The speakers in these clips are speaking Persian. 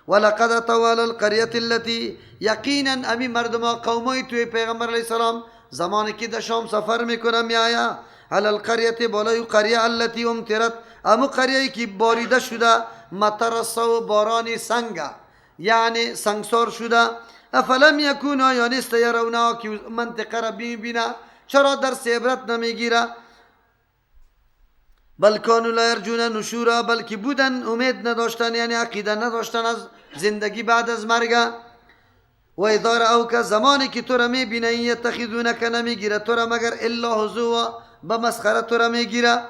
ولقد اتوا علی القریة التي، یقینا امی مردم قومای توی پیغمبر علیه السلام زمانی که در شام سفر میکنه میآیا علی القریة بالای قریه التي امطرت، امو قریه که باریده شده مطر السوء باران سنگ، یعنی سنگسار شده. افلم یکونا یا نیست یرونا که منطقه را بینه، چرا درس عبرت نمیگیره؟ بل کانوا لا یرجون نشورا، بلکه بودن امید نداشتن، یعنی عقیده نداشتن از زندگی بعد از مرگ. و اذا رأوک زمانی که تو را میبینه یتخذونک نمیگیره تو را مگر الا هزوا، به مسخره تو را میگیره.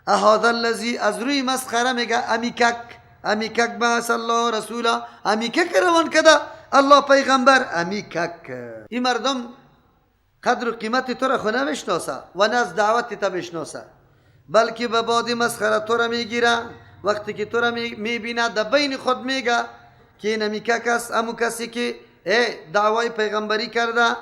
اهذا الذی از روی مسخره میگه امیکک، امیکک بعث الله رسولا، امیکک روان کده الله پیغمبر، امیکک. این مردم قدر و قیمت تو را خو نمیشناسه و نه از دعوت تا میشناسه، بلکه به باد مسخره تو را میگیره. وقتی که تو را میبینه در بین خود میگه که این امیکک است، امو کسی که دعوای پیغمبری کرده.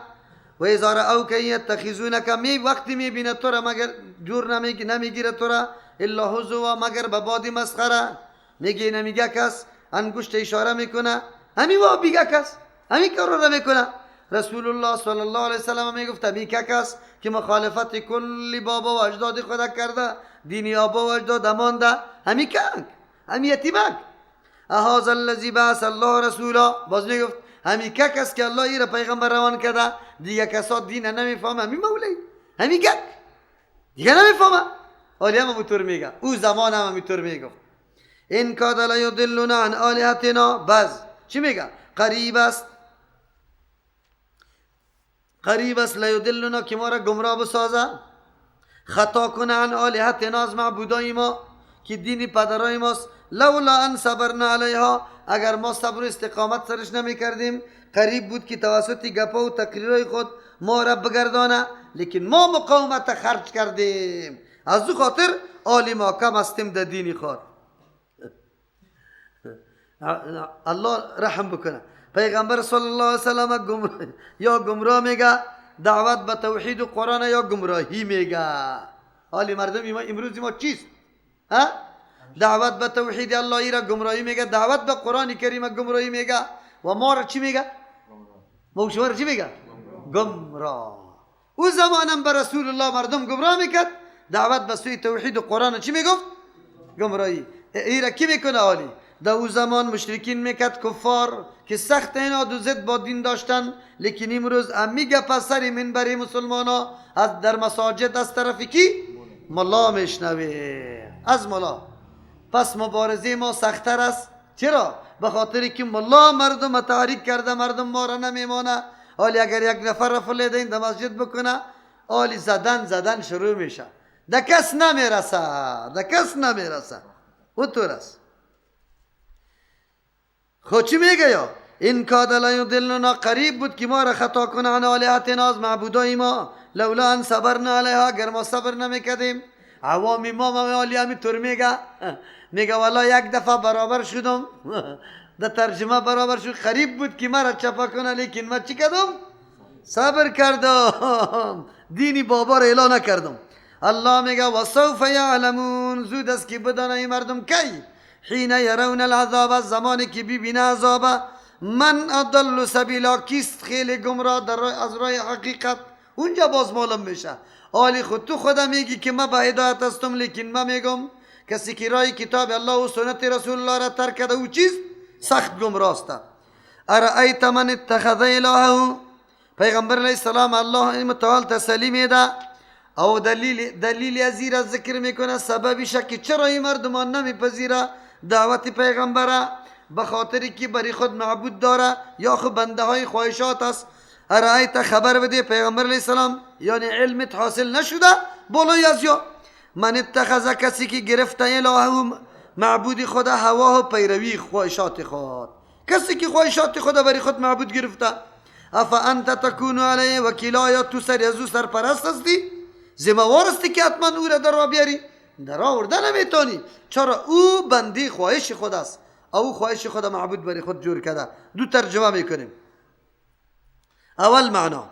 و اذا رأوک یتخذونک، می وقتی میبینه تو را مگر جور نمیگیره تو را الا هزوا، مگر به باد مسخره. میگه این امیکک است، انگشت اشاره میکنه، همی وا بیگک است، همی کار را میکنه. رسول الله صلی الله علیه وسلم میگفت امیکک است که مخالفت کل بابا و اجداد خود کرده، دینی آبا و اجداد مانده، همیکک، همی یتیمک. اهذا الذی بعث الله رسولا، باز میگفت همیکک است که الله ای را پیغمبر روان کرده، دیگه کسا دین نمیفهمه، همی مولی همیکک دیگه نمیفهمه. حالی هم همونطور میگه، او زمان هم همینطور میگفت. ان کاد لیضلنا عن آلهتنا، باز چی میگه؟ قریب است، قریب است لیضلنا که ما را گمراه بسازه، خطا کنه عن آلهتنا از معبودای ما که دین پدرای ماست. لولا ان صبرنا علیها، اگر ما صبر و استقامت سرش نمی کردیم قریب بود که توسط گپا و تقریرهای خود ما را بگردانه، لیکن ما مقاومت خرج کردیم، از او خاطر عالی ما کم هستیم در دین خود. الله رحم بکنه. پیغمبر صلی الله علیه وسلم یا گمراه میگه دعوت به توحید و قرآن، یا گمراهی میگه. حالی مردم امروز ما چیست؟ ها؟ دعوت به توحید اللهی را گمراهی میگه، دعوت به قرآن کریم گمراهی میگه، و ما را چی میگه؟ ما شما را چی میگه؟ گمراه. او زمانم به رسول الله مردم گمراه میکرد، دعوت به سوی توحید و قرآن چی میگفت؟ گمراهی. ای را کی میکنه حالی؟ در او زمان مشرکین میکرد، کفار که سخت عناد و ضد با دین داشتن، لیکن امروز امی گپ سر منبر مسلمان ها از در مساجد از طرف کی؟ ملا میشنوی، از ملا. پس مبارزه ما سختتر است. چرا؟ به خاطر که ملا مردم تحریک کرده، مردم ما را نمیمانه. حالی اگر یک نفر را فلیدین در مسجد بکنه، حالی زدن زدن شروع میشه، ده کس نمیرسه، ده کس نمیرسه. اونطور است. خب چی میگه یا؟ این کاد لیضلنا، قریب بود که ما را خطا کنه عن آلهتنا از معبودای ما، لولا ان صبرنا علیها، اگر ما صبر نمیکردیم. عوام ما حالی همینطور میگه، میگه والا یک دفعه برابر شدم، در ترجمه برابر شد، قریب بود که مرا چپا کنه، لیکن من چی کردم؟ صبر کردم، دینی بابا را اعلان نکردم. الله میگه و سوف یعلمون، زود است که بدانه این مردم کی؟ حین یرون العذاب، از زمانی که ببینه عذاب. من اضل سبیلا، کیست خیلی گمراه در رای از راه حقیقت؟ اونجا باز معلوم میشه. حالی خود تو خدا میگی که من به هدایت هستم، لیکن من میگم کسی که راه کتاب الله و سنت رسول الله را ترک کرده او چیز سخت گمراه است. ارأیت من اتخذ الهه، پیغمبر علیه السلام الله متعال تسلی میده او دلیل از را ذکر میکنه، سببش که چرا این مردمان نمیپذیره دعوت پیغمبره، به خاطری که بری خود معبود داره یا خود بنده های خواهشات است. ارأیت، خبر بده پیغمبر علیه السلام، یعنی علمت حاصل نشده بالای از یا من اتخذ، کسی که گرفته الهه معبود خود، هواه و پیروی خواهشات خود، کسی که خواهشات خود بری خود معبود گرفته. افا انت تکون علیه وکیلا، یا تو سر از او سرپرست هستی، ذمه‌وار هستی که حتما او را در راه بیاری؟ در راه آورده نمیتونی. چرا؟ او بندی خواهش خود است، او خواهش خود معبود بری خود جور کرده. دو ترجمه میکنیم. اول معنا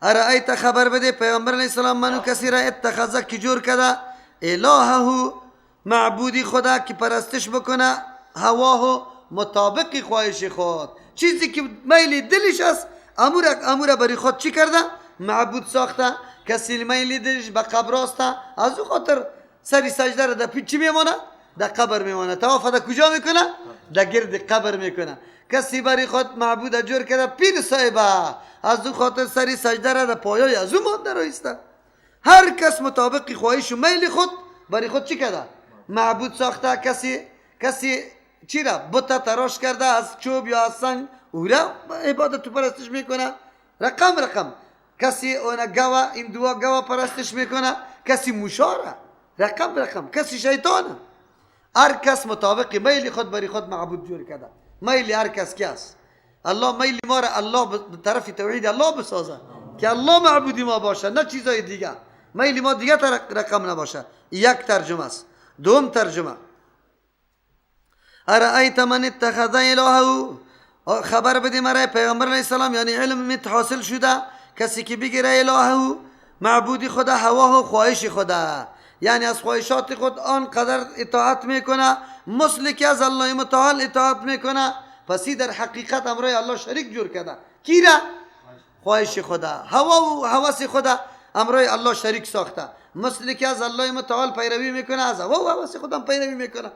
ارأیت، خبر بده پیغمبر علیه السلام منو کسی را اتخذ که جور کرده الهه معبودی خدا که پرستش بکنه، هواه مطابق خواهش خود، چیزی که میل دلش است امور برای خود چی کرده؟ معبود ساخته. کسی میل دلش به قبر است، از او خاطر سری سجده را در پیچ چی میمانه؟ در قبر میمانه. طواف در کجا میکنه؟ در گرد قبر میکنه. کسی برای خود معبود جور کرده پیر صاحبه، از او خاطر سری سجده را در پایای از او مانده رایسته. هر کس مطابق خواهش و میل خود برای خود چی کرده؟ معبود ساخته. کسی چی را بت تراش کرده از چوب یا از سنگ، او را عبادت و پرستش میکنه. رقم رقم کسی اون گوا این دوا گوا پرستش میکنه، کسی مشاره، رقم رقم کسی شیطانه. هر کس مطابق میل خود برای خود معبود جور کرده. میل هر کس که است، الله میل ما را الله به طرف توحید الله بسازه که الله معبودی ما باشه، نه چیزای دیگه. میل ما دیگه رقم نباشه. یک ترجمه است. دوم ترجمه، ارأیت من اتخذ الهه، خبر بده مرا پیغمبر علیه السلام، یعنی علم میت حاصل شده کسی که بگیره الهه معبودی خدا، هواه و خواهش خدا، یعنی از خواهشات خود آنقدر اطاعت میکنه مثل که از الله متعال اطاعت میکنه. پس در حقیقت امرای الله شریک جور کرده. کی را؟ خواهش خدا، هوا و هوس خدا امرای الله شریک ساخته. مثل که از الله متعال پیروی میکنه، از هوا و هوس خودم پیروی میکنه.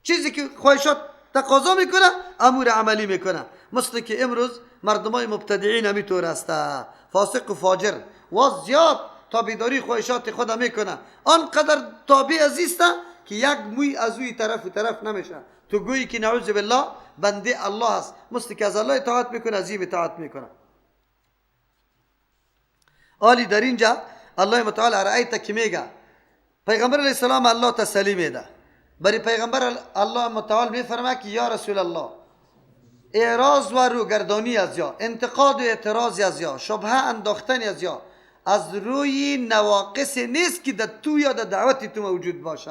چیزی که خواهشات تقاضا میکنه امور عملی میکنه. مثل که امروز مردمای مبتدعین همیطور است، فاسق و فاجر و زیاد تابعداری خواهشات خود میکنه، آنقدر تابع عزیزته که یک موی از اوی طرف و طرف نمیشه. تو گویی که نعوذ بالله بنده الله است، مثل که از الله اطاعت میکنه از این اطاعت میکنه. آلی در اینجا الله متعال ارأیت که میگه پیغمبر علیه السلام الله تسلی میده. برای پیغمبر الله متعال میفرمه که یا رسول الله، اعراض و روگردانی از یا، انتقاد و اعتراض از یا، شبهه انداختن از یا، از روی نواقص نیست که در تو یا در دعوت تو موجود باشه.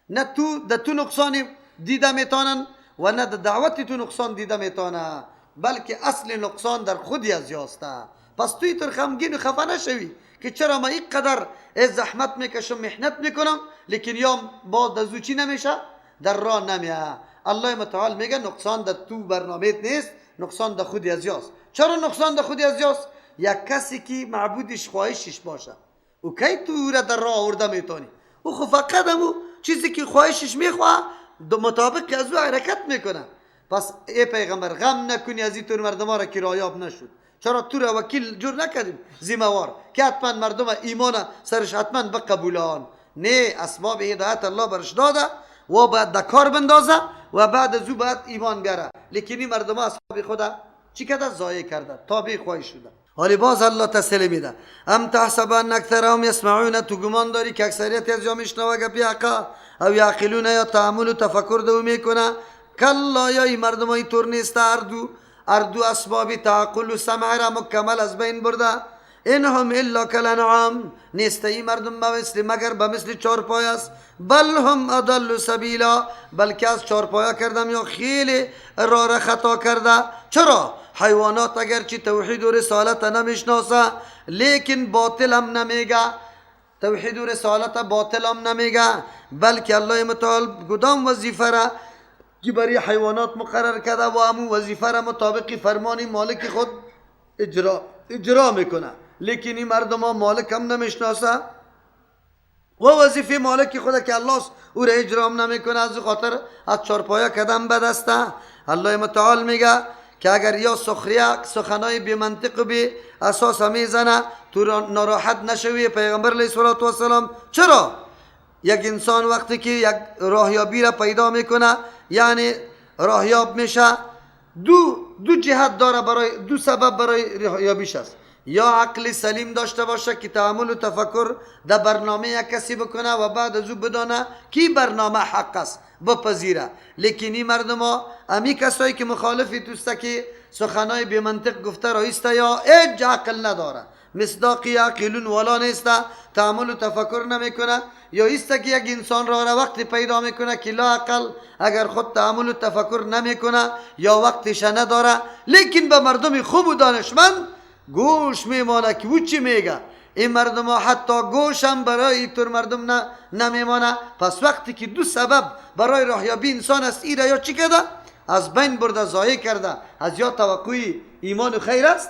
نه تو در تو نقصان دیده میتونن و نه در دعوت تو نقصان دیده میتونه، بلکه اصل نقصان در خودی از یاسته. پس توی تر غمگین و خفه نشوی که چرا ما اینقدر زحمت میکشم محنت میکنم، لیکن یا باز در زو چی نمیشه؟ در راه نمیه. الله متعال میگه نقصان در تو برنامه نیست، نقصان در خودی از یاست. چرا نقصان در خودی از یاست؟ یک کسی که معبودش خواهشش باشه، او کی تو را در راه آورده میتونی؟ او خو فقط همو چیزی که خواهشش میخواه مطابق از او حرکت میکنه. پس ای پیغمبر غم نکنی از این طور مردم را که رایاب نشد. چرا تو را وکیل جور نکردیم ذمه‌وار که حتما مردم ایمان سرش حتما بقبولان؟ نه، اسباب هدایت الله برش داده و باید در کار بندازه و بعد از او باید ایمان بیاره. لیکن این مردم اسباب خدا چی کرده؟ ضایع کرده، تابع خواهش شده. حالی باز الله تسلی میده، ام تحسب ان اکثرهم یسمعون، تو گمان داری که اکثریت از یا میشنوه گپی حقا او یعقلون یا تأمل و تفکر دو میکنه؟ کلا، یا این مردم های طور نیست، اردو اسباب تعقل و سمع را مکمل از بین برده. انهم الا کالانعام، نیست این مردم بمثل مگر بمثل چارپای است. بل هم اضل سبیلا، بلکه از چارپایا کردم یا خیلی راه را خطا کرده. چرا؟ حیوانات اگرچه توحید و رسالت نمیشناسه لیکن باطل هم نمیگه، توحید و رسالت باطل هم نمیگه، بلکه الله متعال کدام وظیفه را که برای حیوانات مقرر کرده و همون وظیفه را مطابق فرمان مالک خود اجرا میکنه. لیکن این مردم ها مالک هم نمیشناسه و وظیفه مالک خود که الله است او را اجرا هم نمیکنه، از خاطر از چارپایه کدم به دسته. الله متعال میگه که اگر یا سخریه سخنای بی منطق و بی اساس میزنه تو ناراحت نشوی پیغمبر علیه الصلاة والسلام. چرا؟ یک انسان وقتی که یک راهیابی را پیدا میکنه، یعنی راهیاب میشه، دو جهت داره، برای دو سبب برای راهیابیش است. یا عقل سلیم داشته باشه که تأمل و تفکر در برنامه یک کسی بکنه و بعد از او بدانه کی برنامه حق است بپذیره. لیکن این مردم ها امی کسایی که مخالفی توسته که سخنای بی منطق گفته رایسته یا هیچ عقل نداره، مصداقی عقلون والا نیسته، تأمل و تفکر نمیکنه، یا ایسته که یک انسان را وقتی پیدا میکنه که لا عقل اگر خود تأمل و تفکر نمیکنه یا وقتش نداره، لیکن به مردم خوب و دانشمند گوش میمانه که او چی میگه. این مردم ها حتی گوش هم برای اینطور مردم نمیمانه. پس وقتی که دو سبب برای راهیابی انسان است، ای را یا چی کرده؟ از بین برده، ضایع کرده، از یا توقعی ایمان و خیر است؟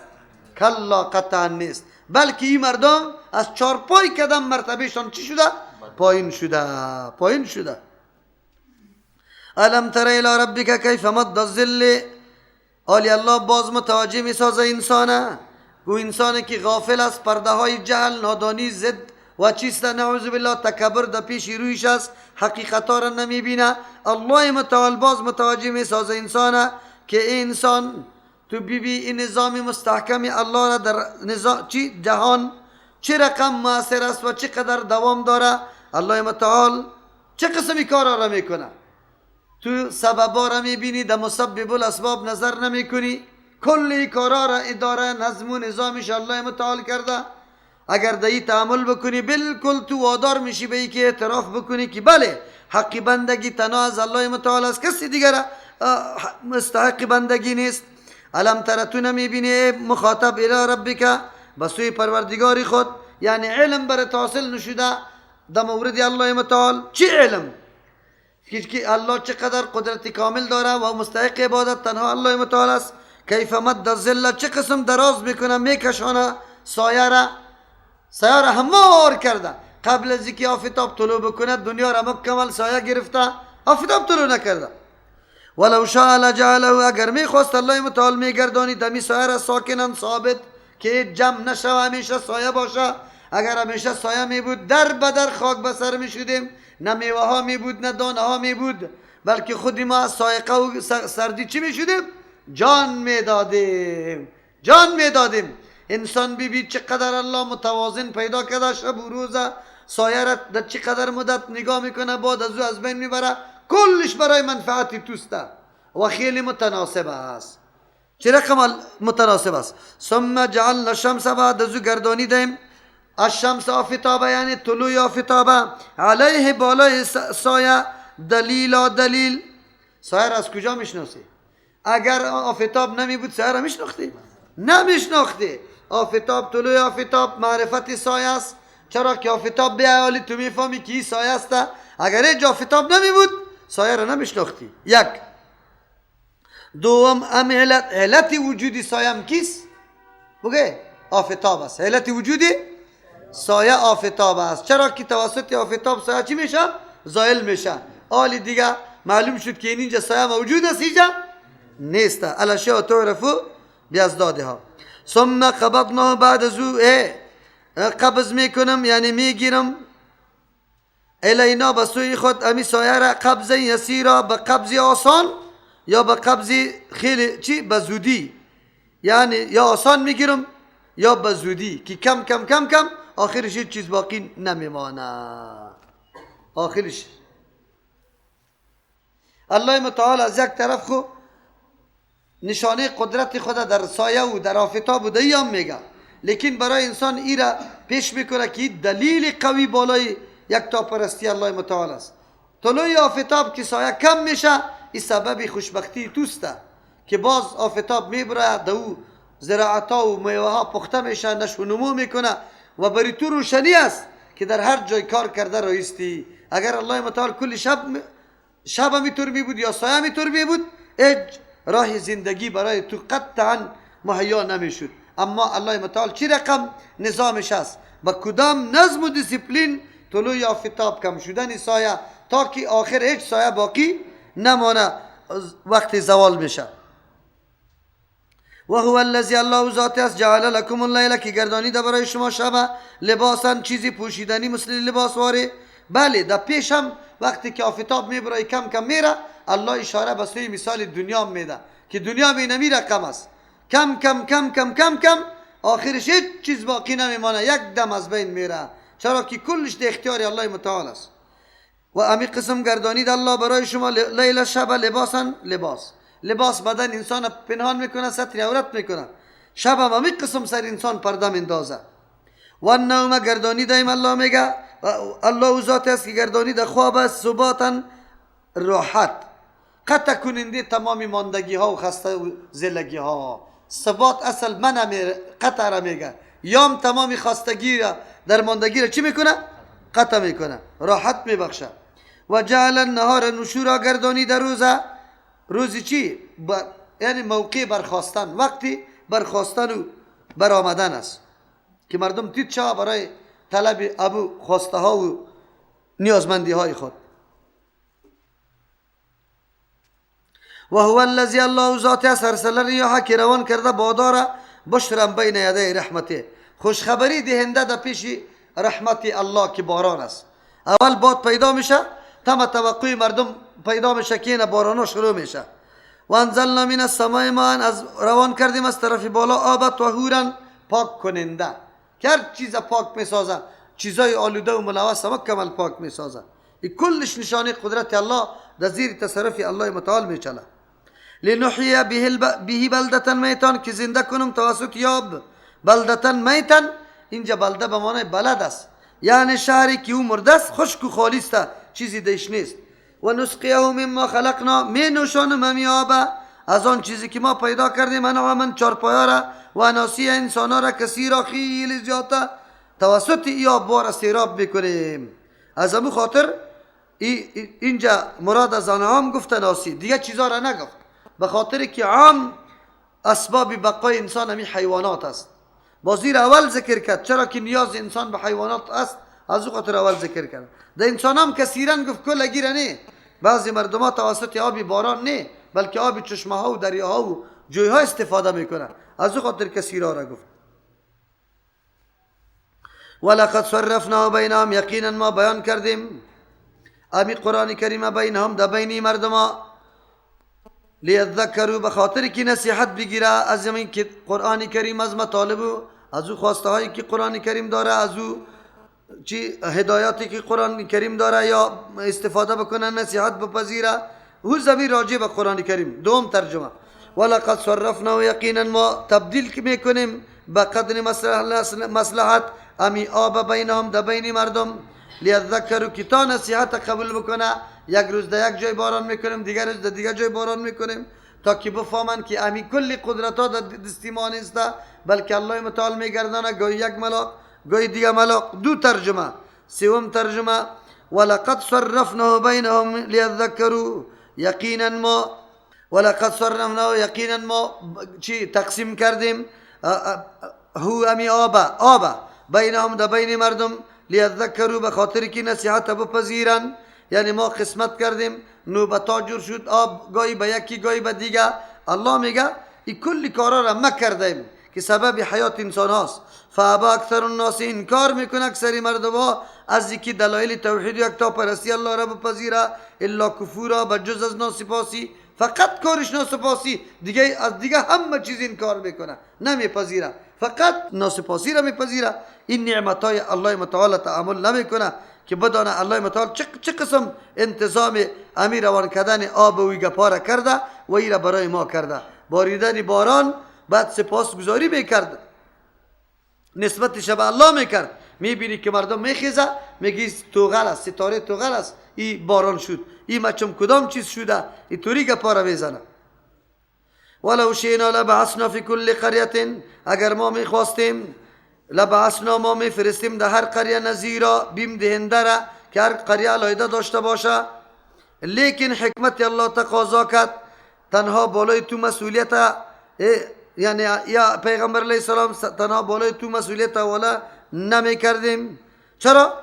کلا، قطعا نیست. بلکه این مردم از چارپای کدم مرتبهشان چی شده؟ پایین شده، پایین شده. الم تر الی ربک کیف مد الظل. آلی الله باز متوجه میسازه انسانه، گو انسانی که غافل است، پرده های جهل، نادانی، ضد و چیست، نعوذ بالله، تکبر در پیش رویش است، حقیقت ها را نمیبینه. الله متعال باز متوجه میسازه انسانه که انسان تو بی بی این نظام مستحکم الله را در نظام چی جهان چه رقم موثر است و چقدر دوام داره. الله متعال چه قسمی کارا را میکنه. تو سببا را میبینی، در مسبب الاسباب نظر نمیکنی. کلی کارا را اداره، نظم و نظامش الله متعال کرده. اگر در این تعامل بکنی بالکل تو وادار میشی به ای که اعتراف بکنی که بله حق بندگی تنها از الله متعال است، کسی دیگر مستحق بندگی نیست. الم تر، تو نمیبینی مخاطب، الی ربک، به سوی پروردگار خود، یعنی علم برات حاصل نشده در مورد الله متعال. چی علم؟ که الله چقدر قدرت کامل داره و مستحق عبادت تنها الله متعال است. کیف مد الظل، چه قسم دراز میکنه، میکشانه سایه را، سایه را هموار کرده. قبل از اینکه آفتاب طلوع بکنه دنیا را مکمل سایه گرفته، آفتاب طلوع نکرده. ولو شاء لجعله، اگر میخواست الله متعال میگردانید دمی سایه را ساکنن ثابت که جمع نشوه، همیشه سایه باشه. اگر همیشه سایه می بود در بدر خاک به سر می شدیم، نه میوه ها می بود نه دانه ها می بود، بلکه خودی ما از سایقه و سردی چی می شدیم؟ جان می دادیم، جان می دادیم. انسان بی بی چقدر الله متوازن پیدا کرده، شب و روز سایه را در چقدر مدت نگاه میکنه، بعد از او از بین میبره، کلش برای منفعت توسته و خیلی متناسب است. چه رقم متناسب است؟ ثم جعلنا الشمس، بعد از او گردانیدیم الشمس آفتابه، یعنی طلوع آفتابه، علیه بالای سایه، دلیلا دلیل. سایه را از کجا میشناسی؟ اگر آفتاب نمی بود سایه را میشناختی؟ نمیشناختی. آفتاب، طلوع آفتاب معرفت سایه است. چرا که آفتاب بیایه تو میفهمی که این سایه است. اگر هیچ آفتاب نمی بود سایه را نمیشناختی. یک. دوم، ام علت وجودی سایه هم کیست؟ بگه آفتاب است. علت وجودی سایه آفتاب است. چرا که توسط آفتاب سایه چی میشه؟ زایل میشه. آلی دیگه معلوم شد که اینجا سایه موجود است، اینجا نیست. الاشیاء تعرف باضدادها. ثم قبضناه، بعد از او قبض میکنم یعنی میگیرم، الینا به سوی خود امی سایه را، قبض یسیرا، به قبض آسان یا به قبض خیلی چی؟ به زودی، یعنی یا آسان میگیرم یا به زودی که کم کم کم کم آخرش هیچ چیز باقی نمیمانه. آخرش الله متعال از یک طرف خو نشانه قدرت خود در سایه و در آفتاب و هم میگه، لیکن برای انسان ای را پیش میکنه که دلیل قوی بالای یک تا پرستی الله متعال است. طلوع آفتاب که سایه کم میشه، این سبب خوشبختی توسته که باز آفتاب میبره، دو زراعت ها و میوه ها پخته میشه، نشو نمو میکنه و بری تو روشنی است که در هر جای کار کرده رایستی. اگر الله متعال کل شب میتور می بود یا سایه میتور می بود، هیچ راه زندگی برای تو قطعا مهیا نمیشد. اما الله متعال چی رقم نظامش است، با کدام نظم و دیسیپلین طلوع آفتاب، کم شدن سایه، تا که آخر هیچ سایه باقی نمانه، وقت زوال میشه. و هو الذی، الله ذات است، جعل لکم اللیل، که گردانیده برای شما شب، لباسا، چیزی پوشیدنی مثل لباس واره. بله در پیشم وقتی که آفتاب میبره کم کم میره، الله اشاره به سوی مثال دنیا میده که دنیا می رقم است، کم کم کم کم کم کم آخرش هیچ چیز باقی نمیمانه، یک دم از بین میره، چرا که کلش در اختیار الله متعال است. و امی قسم گردانید الله برای شما لیل شب لباسا، لباس، لباس بدن انسان پنهان میکنه، ستر عورت میکنه. شب هم امی قسم سر انسان پرده میندازه. و النوم گردانیدیم، الله میگه الله ذات است که گردانید خواب است، سباتا راحت، قطع کننده تمام ماندگی ها و خسته و زلگی ها. ثبات اصل من قطع را میگه، یام تمام خستگی را در ماندگی را چی میکنه؟ قطع میکنه، راحت میبخشه. و جعل النهار نشورا، گردانی در روزه روزی چی؟ یعنی موقع برخاستن، وقتی برخاستن و برآمدن است که مردم تیت شوه برای طلب ابو خواسته ها و نیازمندی های خود. و هو الذی الله ذات است ارسل الریاح که روان کرده بادا را بشرا بین یدی رحمته، خوشخبری دهنده در پیش رحمت الله که باران است. اول باد پیدا میشه، تم توقع مردم پیدا میشه که این باران شروع میشه. و انزلنا من السماء ماء، از روان کردیم از طرف بالا آب طهورا پاک کننده، که هر چیز پاک میسازه، چیزای آلوده و ملوث مکمل پاک میسازه. این کلش نشانه قدرت الله در زیر تصرف الله متعال میچله. لنحیی به بلدتا میتا، که زنده کنم توسط یاب بلدتا میتا. اینجا بلده به معنای بلد است، یعنی شهری که او مرده است، خشک و خالی است، چیزی دیش نیست. و نسقیه مما خلقنا، می نوشانم همی آب از آن چیزی که ما پیدا کردیم، انعاما چارپایا را و اناسی انسانا را کثیرا خیلی زیاده توسط ای آب بار سیراب میکنیم. از امو خاطر اینجا مراد از انعام گفت اناسی، دیگه چیزا را نگفت، به خاطر که عام اسباب بقای انسان همی حیوانات است. بازیر اول ذکر کرد، چرا که نیاز انسان به حیوانات است، از او خاطر اول ذکر کرد. در انسان هم کثیرا گفت کل گیره نه، بعضی مردم ها توسط آب باران نه، بلکه آب چشمه ها و دریاها و جوی ها استفاده میکنه، از او خاطر کثیرا را گفت. ولقد صرفنا بینهم، یقینا ما بیان کردیم امی قرآن کریم بینهم در بین مردم ها، لیذکروا، به خاطر که نصیحت بگیره از این که قرآن کریم از مطالب و از او خواسته هایی که قرآن کریم داره، از او چی هدایاتی که قرآن کریم داره یا استفاده بکنه، نصیحت بپذیره. هو زمین راجع به قرآن کریم. دوم ترجمه ولقد صرفنا، یقینا ما تبدیل میکنیم به قدر مصلحت امی آب بینهم در بین مردم، لیذکروا، که تا نصیحت قبول بکنه. یک روز در یک جای باران میکنیم، دیگر روز در دیگر جای باران میکنیم، تا که بفهمند که امی کل قدرت ها در دستی ما نیست، بلکه الله متعال میگردانه، گاهی یک ملاق گاهی دیگه ملاق. دو ترجمه. سوم ترجمه ولقد صرفنا بینهم لیذکروا، یقینا ما ولقد صرفنا، یقینا ما چی تقسیم کردیم هو امی آب آب بینهم در بین مردم، لیذکروا، به خاطر که نصیحت بپذیرن. یعنی ما قسمت کردیم، نوبتا جور شد آب، گاهی به یکی گاهی به دیگه. الله میگه این کل کارا را ما کردیم که سبب حیات انسان هاست. فابا اکثر الناس، انکار میکنه اکثر مردم ها از اینکه دلایل توحید و یکتاپرستی الله را بپذیره، الا کفورا، به جز از ناسپاسی، فقط کارش ناسپاسی، دیگه از دیگه همه چیز انکار میکنه، نمیپذیره، فقط ناسپاسی را میپذیره. این نعمت های الله متعال تعامل نمیکنه که بدانه الله متعال چه قسم انتظام امیر روان کردن آب و گپا را کرده و ای را برای ما کرده. باریدن باران بعد سپاس گذاری میکرد، نسبت شب الله میکرد. میبینی که مردم میخیزه میگی توغل است، ستاره توغل است، ای باران شد، ای مچم کدام چیز شده، ای توری گپا را میزنه. ولو شئنا لبعثنا فی کل قریه، اگر ما میخواستیم لبعثنا، ما میفرستیم در هر قریه نذیرا، بیم دهنده را که هر قریه علاهده داشته باشه. لیکن حکمت الله تقاضا کرد تنها بالای تو مسئولیت، یعنی یا پیغمبر علیه السلام تنها بالای تو مسئولیت حواله نمی کردیم. چرا؟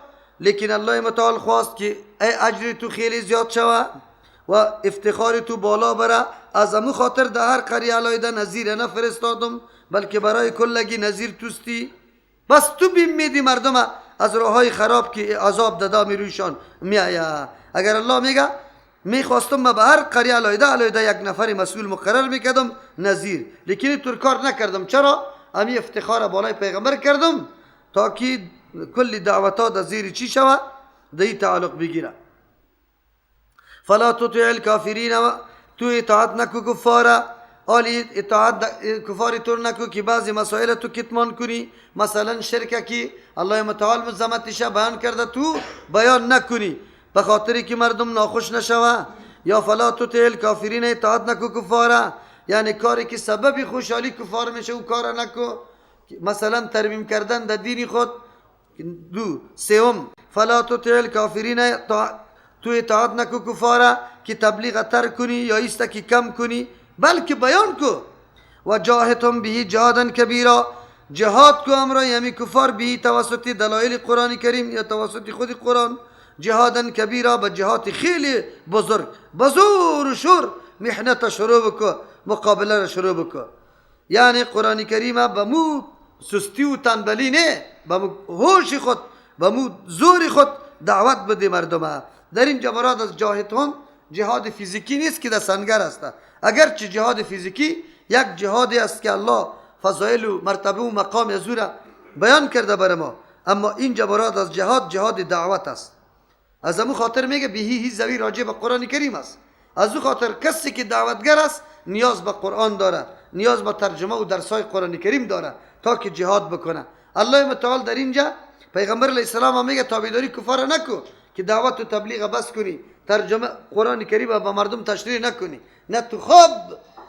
لیکن الله متعال خواست که ای اجر تو خیلی زیاد شوه و افتخار تو بالا بره، از امو خاطر در هر قریه علاهده نذیر نفرستادم، بلکه برای کلگی نذیر توستی. بس تو بیم میدی مردم از راه خراب که عذاب دادا می رویشان میآید. اگر الله میگه میخواستم ما به هر قریه علاهده علاهده یک نفر مسئول مقرر میکردم نذیر، لیکن تو کار نکردم. چرا؟ امی افتخار بالای پیغمبر کردم تا که کل دعوت ها در زیر چی شوه؟ در تعلق بگیره. فلا تطع الکافرین، تو اطاعت نکو کفاره، آلی اطاعت کفار تور نکو که بعضی مسائل تو کتمان کنی، مثلا شرکه که الله متعال مزمتش بیان کرده تو بیان نکنی به خاطری که مردم ناخوش نشوه. یا فلا تطع الکافرین، اطاعت نکو کفاره، یعنی کاری که سبب خوشحالی کفار میشه او کار نکو، مثلا ترمیم کردن در دین خود. دو سوم فلا تطع الکافرین، تو اطاعت نکو کفاره که تبلیغ ترک کنی یا ایست که کم کنی، بلکه بیان کو. و جاهدهم به جهادا کبیرا، جهاد کو امرای همی کفار، به توسط دلایل قرآن کریم یا توسط خود قرآن، جهادا کبیرا، به جهاد خیلی بزرگ، بزور و شور محنت شروع بکو، مقابله را شروع بکو. یعنی قرآن کریم به مو سستی و تنبلی نه، به مو هوش خود، به مو زور خود دعوت بده مردمه. در اینجا مراد از جاهدهم جهاد فیزیکی نیست که در سنگر است، اگرچه جهاد فیزیکی یک جهادی است که الله فضایل و مرتبه و مقام از او را بیان کرده بر ما، اما اینجا مراد از جهاد جهاد دعوت است. از امو خاطر میگه بهی هی زوی راجع به قرآن کریم است. از او خاطر کسی که دعوتگر است نیاز به قرآن داره، نیاز به ترجمه و درسای قرآن کریم داره تا که جهاد بکنه. الله متعال در اینجا پیغمبر علیه السلام هم میگه تابعداری کفار نکو که دعوت و تبلیغ بس کنی، ترجمه قرآن کریم به مردم تشریح نکنی، نه تو خواب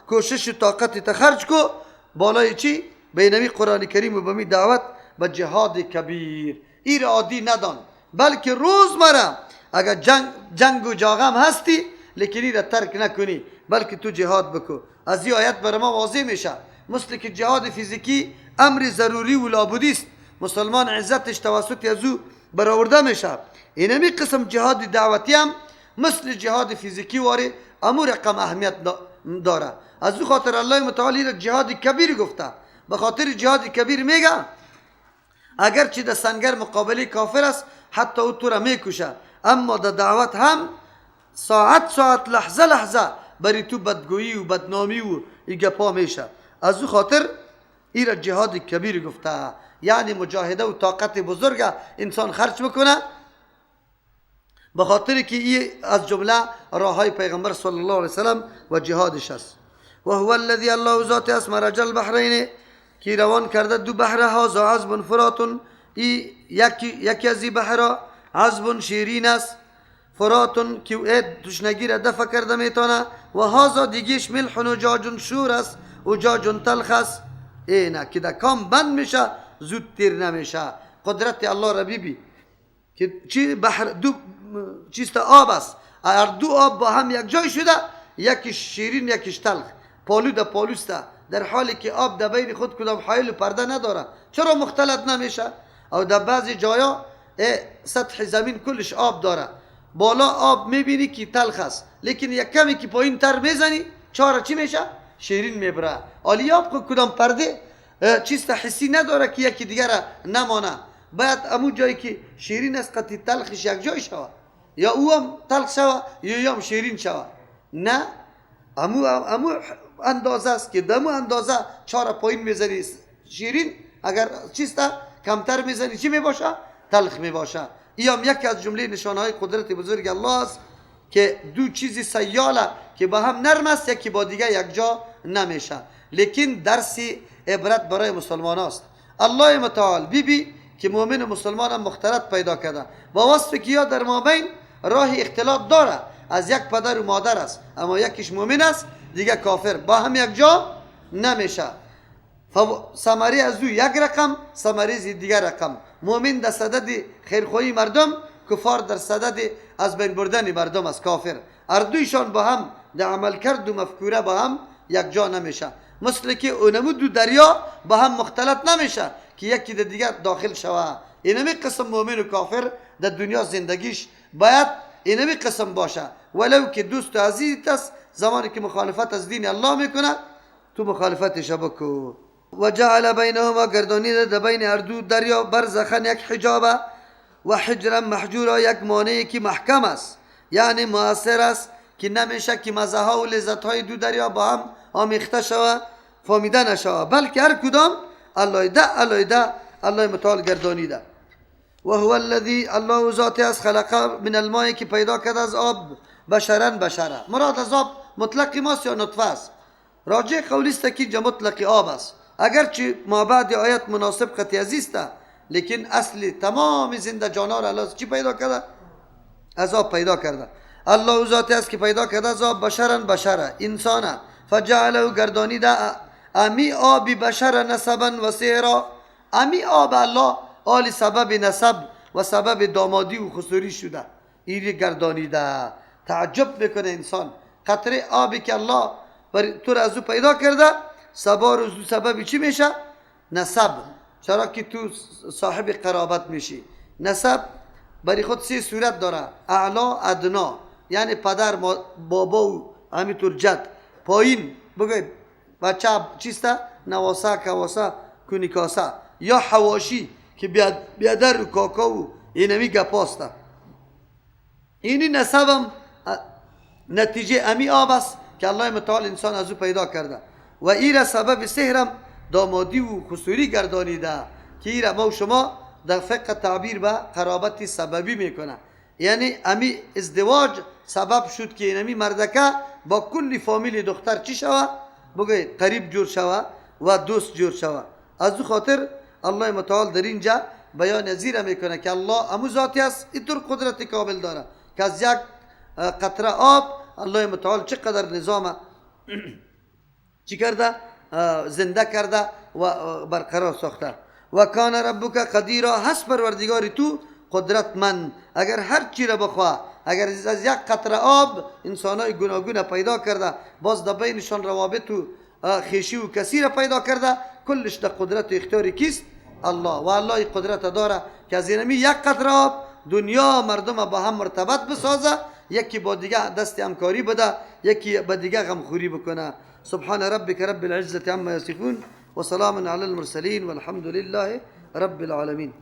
کوشش و طاقت تخرج کو بالای چی؟ بینمی قرآن کریم و بمی دعوت به جهاد کبیر. این عادی ندان، بلکه روزمره اگر جنگ و جاغم هستی لیکن این را ترک نکنی، بلکه تو جهاد بکو. از این آیت بر ما واضح میشه مثل که جهاد فیزیکی امر ضروری و لابودی است، مسلمان عزتش توسط از او برآورده میشه. اینمی قسم جهاد دعوتی هم مثل جهاد فیزیکی واره امو رقم اهمیت داره. از او خاطر الله متعالی را جهاد کبیر گفته. به خاطر جهاد کبیر میگه اگرچه در سنگر مقابله کافر است حتی او تو را میکشه، اما در دعوت هم ساعت ساعت لحظه لحظه بری تو بدگویی و بدنامی و ای گپا میشه. از او خاطر ای را جهاد کبیر گفته، یعنی مجاهده و طاقت بزرگ انسان خرج بکنه به خاطر که ای از جمله راه های پیغمبر صلی الله علیه وسلم و جهادش است. و هو الذی الله ذات است مرج البحرین که روان کرده دو بحر هذا عذب فرات، ای یکی از این بحر عذب شیرین است، فرات که تشنگی را دفع کرده میتونه، و هذا دیگیش ملح و جاج شور است و جاج تلخ است. اینه که در کام بند میشه زود تیر نمیشه. قدرت الله را ببین که چی بحر دو چیست آب است، هر دو آب با هم یک جای شده، یکیش شیرین یکیش تلخ، پالو در پالوسته، در حالی که آب در بین خود کدام حایل و پرده نداره، چرا مختلط نمیشه؟ او در بعضی جایا سطح زمین کلش آب داره، بالا آب میبینی که تلخ است، لیکن یک کمی که پایین تر میزنی چاره چی میشه؟ شیرین میبره. آلی آب خود کدام پرده چیست حسی نداره که یکی دیگر نمانه، باید امو جایی که شیرین است قطعی تلخش یک جای شوه، یا او هم تلخ شوه یا هم شیرین شوه. نه امو اندازه است که دمو اندازه چهار پایین میزنی شیرین، اگر چیست کمتر میزنی چی میباشه؟ تلخ میباشه. ای هم یکی از جمله نشانه های قدرت بزرگ الله است که دو چیزی سیاله که با هم نرم است یکی با دیگه یک جا نمیشه، لیکن درسی عبرت برای مسلمان است. الله متعال بی بی که مؤمن و مسلمان هم مختلط پیدا کرده با وصف که یا در مابین راه اختلاط داره، از یک پدر و مادر است، اما یکیش مؤمن است دیگه کافر، با هم یک جا نمیشه. ثمره از او یک رقم، ثمره از دیگر رقم. مؤمن در صدد خیرخواهی مردم، کفار در صدد از بین بردن مردم است کافر. هر دویشان با هم در عمل کرد و مفکوره با هم یک جا نمیشه، مثل که اونمو دو دریا با هم مختلط نمیشه که یکی در دیگر داخل شوه. اینمی قسم مؤمن و کافر در دنیا زندگیش باید اینمی قسم باشه، ولو که دوست و عزیزت است زمانی که مخالفت از دین الله میکنه تو مخالفتش بکو. و جعل بینهما گردانیده در بین هر دو دریا برزخا یک حجابه و حجرا محجورا، یک مانعی که محکم است، یعنی مؤثر است که نمیشه که مزه ها و لذت های دو دریا با هم آمیخته شوه، فامیده نشوه، بلکه هر کدام علایده علایده الله متعال گردانیده. و هو الذی الله ذاتی است خلق من الماء که پیدا کرد از آب بشرا بشرا. مراد از آب مطلق ماست یا نطفه است؟ راجع قولی است که اینجا مطلق آب است، اگرچه ما بعد آیت مناسب قطعی است، لیکن اصل تمام زنده جانا را الله چی پیدا کرده؟ از آب پیدا کرده. الله ذاتی است که پیدا کرده از آب بشرا بشرا انسانه، فجعله گردانیده امی آب بشر نسبا و سهرا. امی آب الله آل سبب نسب و سبب دامادی و خسوری شده. ایری گردانیده. تعجب میکنه انسان، قطره آبی که الله تو را از او پیدا کرده سبا روز سبب چی میشه؟ نسب. چرا که تو صاحب قرابت میشی. نسب برای خود سه صورت داره، اعلا، ادنا، یعنی پدر، بابا و همینطور جد. پایین بگوی بچه چیسته؟ نواسه، کواسه، کنیکاسه، یا حواشی که بیادر و کاکا و اینمی گپاسته. اینی نسبم نتیجه امی آب است که الله متعال انسان از او پیدا کرده و ایره سبب سحرم دامادی و خسوری گردانیده که ایره ما و شما در فقه تعبیر به قرابت سببی میکنه. یعنی امی ازدواج سبب شد که اینمی مردکه با کل فامیل دختر چی شوه؟ بگوی قریب جور شوه و دوست جور شوه. از او خاطر الله متعال در اینجا بیان زیره میکنه که الله امو ذاتی است، اینطور قدرت کامل داره که از یک قطره آب الله متعال چقدر نظام چی کرده؟ زنده کرده و برقرار ساخته. و کان ربک قدیرا، هست پروردگار تو قدرتمند، اگر هر چی را بخواه، اگر از یک قطره آب انسانای گوناگون پیدا کرده، باز در بینشان روابط و خویشی و کسی را پیدا کرده، کلش در قدرت و اختیار کیست؟ الله. و الله قدرت داره که از اینمی یک قطره آب دنیا مردم با هم مرتبط بسازه، یکی با دیگه دست همکاری بده، یکی با دیگه غمخوری بکنه. سبحان ربك رب العزة عما يصفون وسلام على المرسلين والحمد لله رب العالمين.